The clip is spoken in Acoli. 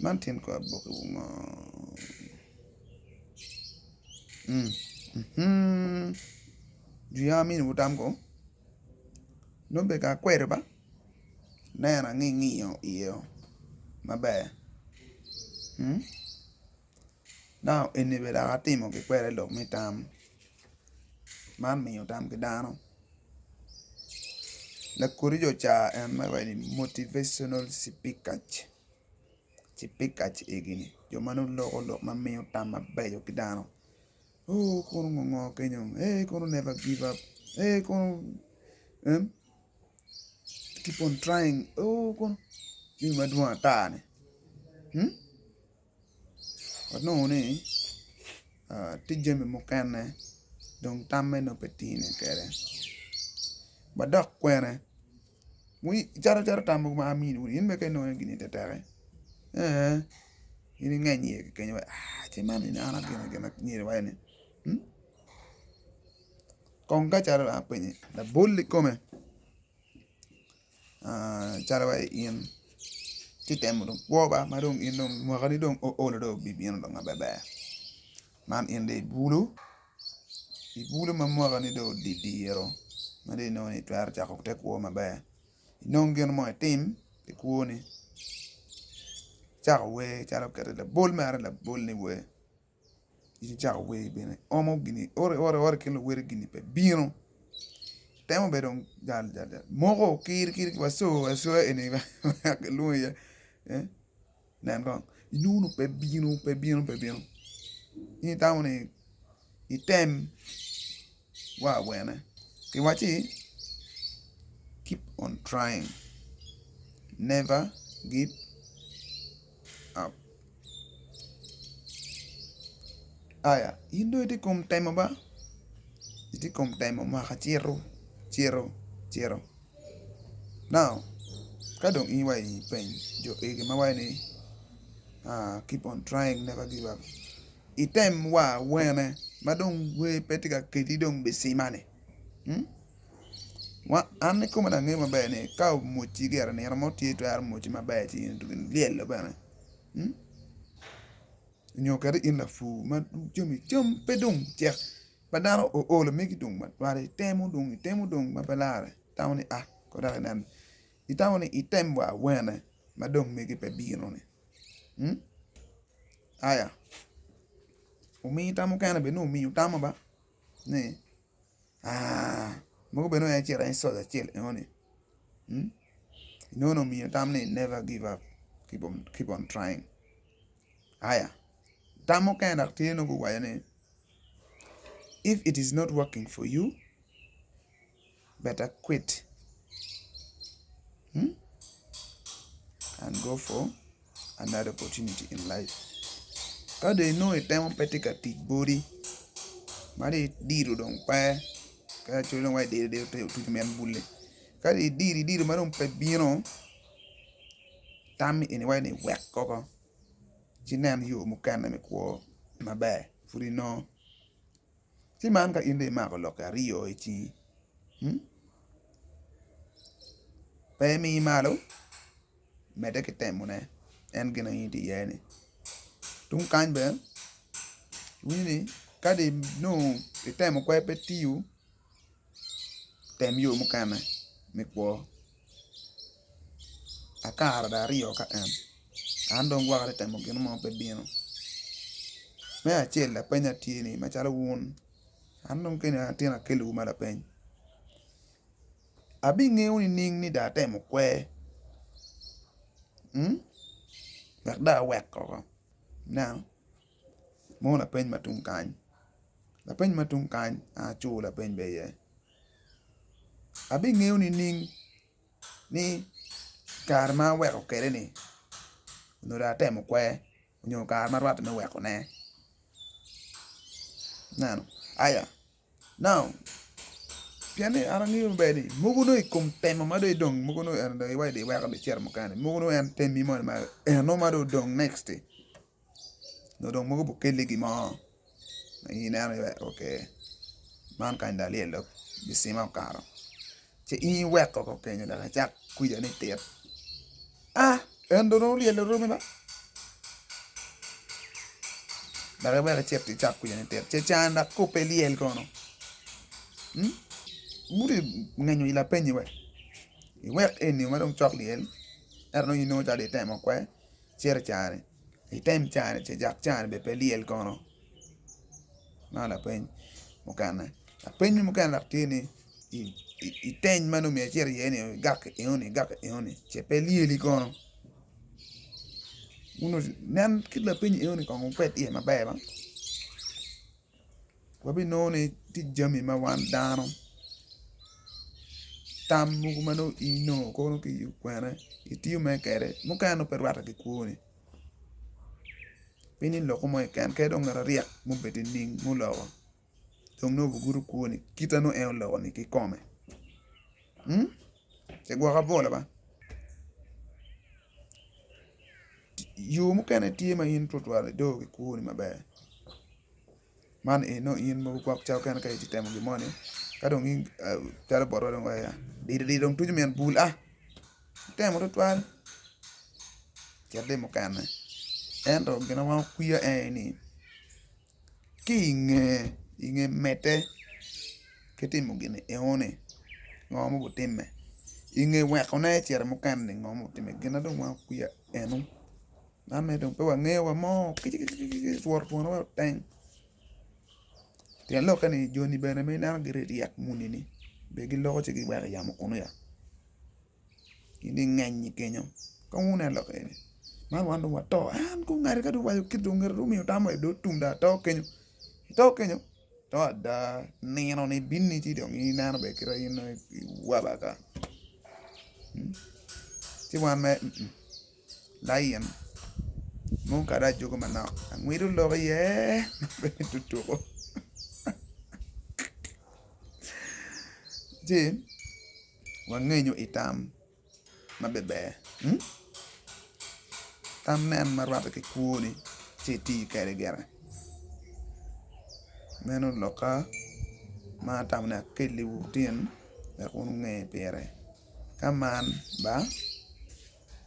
Man tyen kor aboki ngo jwi aminiwu tam ko nongo bene kara akwedo ba aneno angi ngiyo iye maber now eni bene dok atimo ki kwede lok me tam man miyo tam ki dano lakodi jo ca en ma iwaco ni motivational cipikac cipikac egini jo ma nongo loko lok ma miyo tam mabeco ki dano oo kono ngo ngo kenyo ee kono never give up ee kono keep on trying oo kono jami madwong ata ni wanongo ni tye jami mukene dong tamme nongo pe tine kwede wadok kwene calo calo tam mogo ma amini in bene ka inongo gini tektek-ki ee in ingeny iye kenyo ci man eni an ageno gin ma myero iwaci ni kong ka calo apenyi labol kikome calo wai in itye ka temo dong kwo ba ma dong in dong mwakani dong oolo dong obibino dong maber man in dong ibulu ibulu ma mwakani dong odidiro ma dong inongo ni itwero cako te kwo maber inong gin mo itim pi kwoni icako wer calo keti labol mere labol ni wer. In icako wer bene iomo gini ori ori ki luwoti gini pe bino itemo bene dong jal jal jal moko kir kir waco acoya eni wek kilwongi iye nen kong inongo ni pe bino pe bino pe bino in itamo ni item wa awene kiwacci keep on trying never give up. Aya in dong itye i kom temo ba itye i kom temo mwaka cito cito cito now ka dong in wa ipeny jo egi ma waco ni keep on trying never give up item wa awene ma dong wer pe tye ka keli dong bicima-ni. An kikome dong angeyo maber ni ka omwoci gire nino mo tye twero mwoci maber ci in ilyelo bene nyo kadi in lapur ma jami cam pe dong cek ma dano oolo megi dong matwal itemo dong itemo dong ma pe larre itamo ni a kono dok inen itamo ni item wa awene ma dong megi pe bino ni aya omiyi tam mukene bene nongo omiyo tam ba ni. Mogo bene nongo icito icoc acel enoni nongo omiyo tam ni never give up keep on trying aya tam mukene dok tye nongo guwaco ni if it is not working for you better quit and go for another opportunity in life ka dong inongo itemo pe tye ka tic boti ma dong idiro dong pe ka dong idiro idiro otuco min bul-li ka dong idiro idiro ma dong pe bino tam eni iwaco ni wek koko ci inen yo mukene me kwo maber pud inongo ci man ka in dong imako lok aryo i cingi pe imi malo. medde ki temone en gin ma in itye iye-ni. Tung kany bene iwinyo ni ka dong inongo itemo kwer pe tiyo tem yo mukene me kwo akara dong aryo ka en an dong gwok atye ka temo gin mo pe bino. Me acel lapeny tye ni macalo wun an dong keni atye akelliwu ma lapeny. Abingeyo nining ni dong atemo kwer wek dong awek woko ineno mono lapeny ma tung kany lapeny ma tung kany acur lapeny bene iye abingeyo nining ni kare ma aweko kwede-ni onongo dong atemo kwer nyo kare ma rwatte me wekone ineno aya. Now, pien ni an angeyo maber ni mogo nongo i kom temo ma dong idong mogo nongo en dong iwaco dong iweko dong icito mukene mogo nongo en temi moni ma eno ma dong odong next-ti nyo dong mogo bikeli gin mo ma in ineno ni ok man kany dong alyelo bicima okato ci in iweko woko kenyo dok icak kwica ni tit ah en dong olyelo romi ba. Dok iwek icit icak kwija ni tit ce can dok ka pe lyel kono muti ngenyo i lapenyi we iwek eni ma dong cok lyel ento nongo in inongo calo itemo kwe icito i cani item cani ce jak cani bene pe lyel kono man lapeny mukene lapeny mukene dok tye ni iteny ma nongo myero icit iye ni igak ki enoni igak ki enoni ce pe lyeli kono. Nen kit lapeny enoni kong wupet iye maber ba wabinongo ni tye jami ma wan dano tam mogo ma nongo in inongo kono ki kwene itiyo mere kwede mukene nongo pe rwatte ki kwoni piny ni loko mo keken kadi dong ngat aryek mubedo ining muloko dong nongo obigudo kwoni kite ma nongo en oloko-ni kikome Gigwoko abolo ba yo mukene tye ma in tutwal idor ki kwoni maber man eni nongo in mogo gwok ca mukene ka itye ka temo gin moni ka dong in calo botwa dong dido dido dong tuco min bul a itemo tutwal cit di mukene ento gin ma wang kwiya en aye ni Ki i nge medde ki timo gin enoni ngo ma obitimme i nge wekone cito mukene-ni ngo ma obitimme gin ma dong wan kwiya eno man mere dong pe wangeyo wa mo kicikiciki tworo twona wek oteng tyen lokke ni joni bene ma ineno giryek muni-ni bene giloko ci giweko yamo kunu ya. Gin ngeny kenyo kong wunen lok eni man wan dong wato an kong ngati ka dong owaco kit dong ngati dong omiyo tam dong otum dong ato kenyo ito kenyo ito ada nino ni bini ci dong ineno bene kite in dong iwaba ata ci wan mere lain nongo kadi ajogo manok angwido lok iye ma pe tutuko ci. Wangenyo i tam ma ber tam nen ma rwatte ki kwoni ci iti kwede gire meno lokka ma atamo ni akelliwu tin wek wun wunge pire ka man ba.